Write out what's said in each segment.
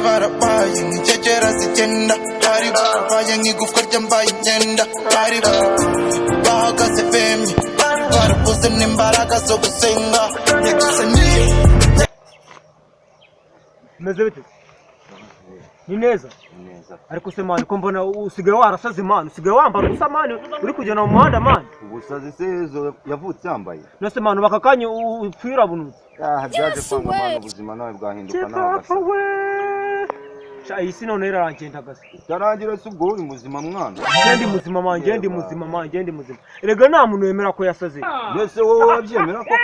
Barabaye nk'icyegera zigenda, bari barabaye nk'igufwa ryambaye imyenda, bari bahagaze bemye, bari barabuze n'imbaraga zo gusenga. Nyagasani. Meze bite? Ni neza? Neza. Ariko se man, ko mbona usigaye warasaze man, usigaye wambara ubusa man, uri kugenda mu muhanda man? Ubusazi se Yezu yavutse yambaye? Nose man, baka kanya upfira bunutse. Ah, byaje kwanga mwana, ubuzima nawe bwahinduka, nawe Kipapa ugasa. We! Sha, iyi si none irarangenda gasa. Itarangira se ubwo uri muzima mwana? Njye ndi muzima man, njye ndi muzima man, njye ndi muzima. Erega nta muntu wemera ko yasaze. Mbese wowe wabyemera koko?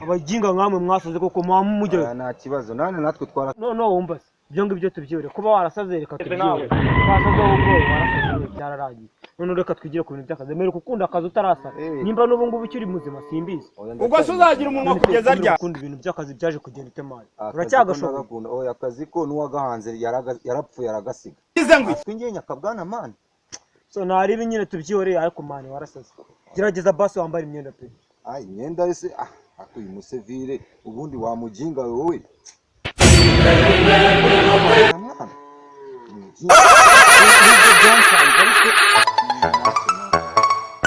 Abaginga nkamwe mwasaze koko muba mujya. Ah, nta kibazo nane natwe twara. No no, wumva se, ibyo ngibyo tubyihore, kuba warasaze reka tubyihore. Wasaze wowe ubwo warasaze byararangiye. None reka twigire ku bintu by'akazi. Mbere gukunda akazi utarasara. Eh. Nimba n'ubu ngubu ukiri muzima simbizi. Oya, Ubwo se uzagira umunwa None se kugeza ukunda ryari? gukunda ibintu by'akazi byaje kugenda ute man? Akazi ko Uracyagashoboye? ndagakunda. Oya, akazi ko n'uwagahanze yarapfuye aragasiga. Ugize ngo Twe ngiye nyakabwana man. So naribi nyine tubyihoreye, ariko man warasaze, gerageza basi wambare imyenda pe. Ah, imyenda yose, ah, ako uyu musevire ubundi wamuginga wowe. Mwana. Umuginga. Nubwo byansanze ariko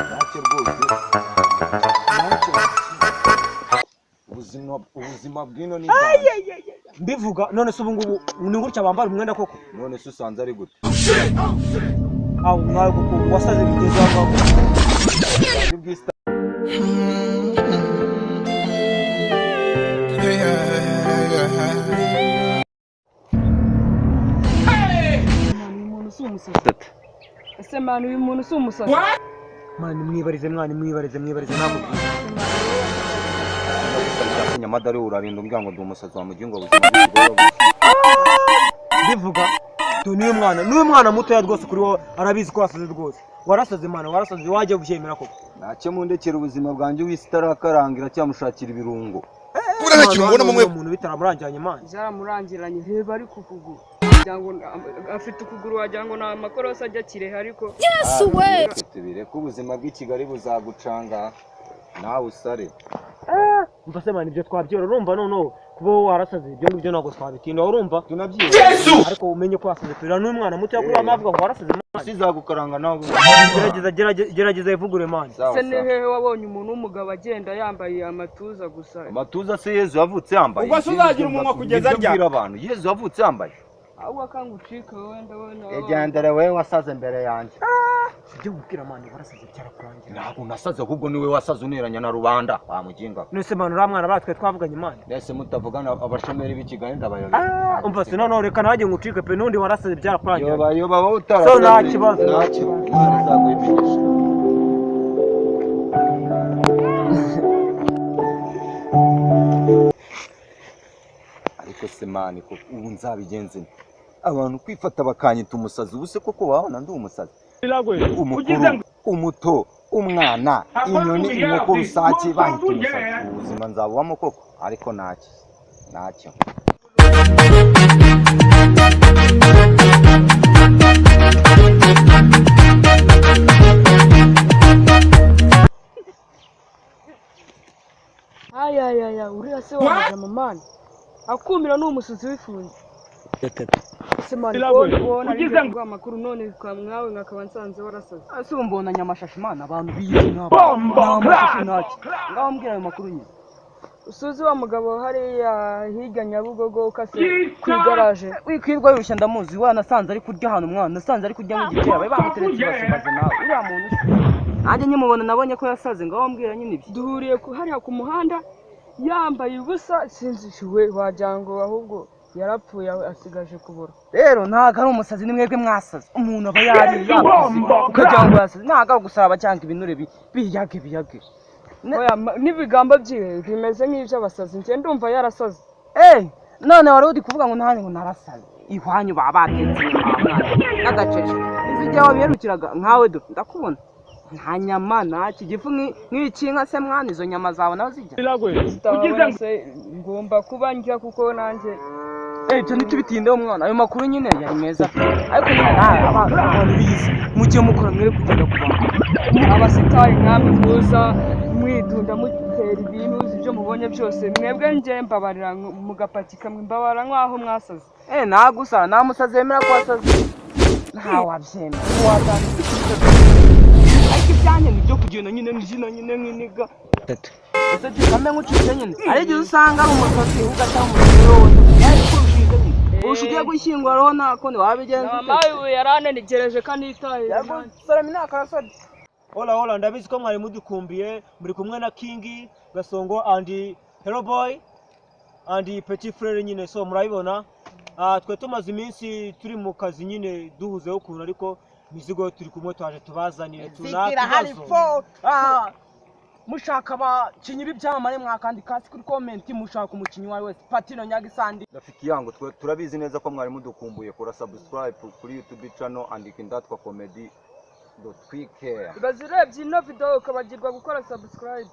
ntacyo rwose. Ntacyo. Ubuzima bw'ino ni bwanjye. Mbivuga none se ubu ngubu ni gutya bambara umwenda koko? None se usanze ari gute? Aho mwawe kuko wasaze bigeze aho ngaho. Ni bw'isi. Uyu muntu si umusazi ese man? Uyu muntu si umusazi? Man, mwibarize mwana, mwibarize, mwibarize ntabwo. Nyamadari, urarinda umbwira ngo ndi umusazi wa mugingo, ubuzima bw'ikigoyi. Mbivuga tu, n'uyu mwana, n'uyu mwana mutoya rwose kuri wowe arabizi ko wasaze rwose. Warasaze man, warasaze, wajya ubyemera koko? Ntacyo, mundekera ubuzima bwanjye, w'isi itarakaranga iracyamushakira ibirungo. Buriya nta kintu ubonamo mwe. Umuntu bitaramurangiranye man. Byaramurangiranye, reba ariko ukuguru, wagira ngo afite ukuguru wagira ngo ni amakorosi ajya Kirehe ariko. Yesu we! Tubireke, ubuzima bw'i Kigali buzagucanga nawe usare. Umva se man, ibyo twabyora, urumva noneho kuba wowe warasaze ibyo ngibyo ntabwo twabitinda, urumva? Tunabyibuka. Ariko umenye ko wasaze turira n'umwana mutoya kuri wa avuga ngo warasaze man. Isi izagukaranga nawe. Gerageza, gerageza, gerageza ivugure man. Sawa. Se ni Sawa. hehe wabonye umuntu w'umugabo agenda yambaye amatuza gusa? Amatuza se Yezu yavutse yambaye? Ubwo se uzagira umunwa kugeza Nibyo ryari? mbwira abantu, Yezu yavutse yambaye? Ahubwo akanga ucike wowe, ndabona. Egendere wowe wasaze mbere yanjye. Sibyo nkubwira man, warasaze byarakurangira. Ntabwo nasaze, ahubwo niwe wasaze uneranya na rubanda wa muginga. None se man, uriya mwana batwe twavuganye man. Mbese mutavugana, abashomeri b'i Kigali ndabayobera. Umva se noneho reka nanjye ngucike pe, n'undi warasaze byarakurangira. Yoba yoba wowe utarasaze. So, nta kibazo. Ntacyo, Imana izaguha imigisha. Ariko se man, koko ubu nzabigenze nte? Abantu kwifata bakanyita umusazi, ubu se koko wabona ndi umusazi? Umukuru, umuto, umwana, inyoni, inkoko, rusake bahita umusazi, ubuzima nzabubamo koko? Ariko ntacyo, ntacyo. Ayayaya, uriya se wamujama man, akumira ni umusazi wifunze ese man? Kubona ari kuguha amakuru none kwa mwawe nkakaba nsanze warasaze. Ese ubu mbona nyamashashi mana, abantu bize nk'aba nta mashashi ntacyo, ngaho mbwira ayo makuru nyine. Usuzi wa mugabo hariya hirya Nyabugogo ukase ku igaraje? Wikwirwa wirushya, ndamuzi wa, nasanze ari kurya ahantu mwana, nasanze ari kurya nk'igitera bari bamuteretse ibasibaze nawe uriya muntu se nanjye nkimubona nabonye ko yasaze, ngaho mbwira nyine ibyo. Duhuriye ku hariya ku muhanda yambaye ubusa, sinzi we, wagira ngo ahubwo yarapfuye asigaje kubura. Rero ntabwo ari umusazi, ni mwebwe mwasaze. Umuntu aba yariye yakoze ukagira ngo yasaze, ntabwo ari ugusaba cyangwa ibinure biyage biyage. Oya, n'ibigambo byiwe bimeze nk'iby'abasazi, njye ndumva yarasaze. Eh, none wari uri kuvuga ngo nanjye ngo narasaze, ihwanyu baba batetse inyama mwana n'agacece, izi igihe wabiherukiraga nkawe do ndakubona nta nyama nta kigifu nk'icy'inka se mwana, izo nyama zawe nawe zijya. Zitababona se ngomba kuba ndya kuko nanjye. Eh, ibyo ntitubitindeho mwana, ayo makuru nyine yari meza pe, ariko nyine nawe abantu bize mujye mukora mwere kugenda ku bantu. Abasitari nkamwe muza mwidunda mutera ibintu. ibyo mubonye byose. Mwebwe njye mbabarira mugapaki kamwe, mbabara nk'aho mwasaze. Eh, nagusara nta musazi wemera ko wasaze, ntawabyemera ariko ibyanjye ni ibyo kugenda nyine mbyina nyine nk'iniga. Ese kame nkucitse nyine, hari igihe usanga ari umusazi ugatanga umusazi wowe ariko urushinze nyine, urusha ugiye gushyingura roho nta kundi wabigenza. Mama ubu yarananigereje ko anitaye. Yagusoroma imyaka arasabye. Hola hola, ndabizi ko mwari mudukumbiye. Muri kumwe na King Gasongo and Hello Boy and Petit Frere nyine, so murabibona. Ah, twe tumaze iminsi turi mu kazi nyine duhuzeho ukuntu, ariko imizigo turi kumwe twaje tubazanire tuna Zikira hari kibazo. fo mushaka abakinnyi b'ibyamamare mwakandika hasi kuri comment, mushaka umukinnyi uwo ari wese, Patino Nyagisandi. Rafiki yangu, twe turabizi neza ko mwari mudukumbuye. Kora subscribe kuri YouTube channel, andika Indatwa Comedy, dutwike. Ibaze urebye ino video ukabagirwa gukora subscribe.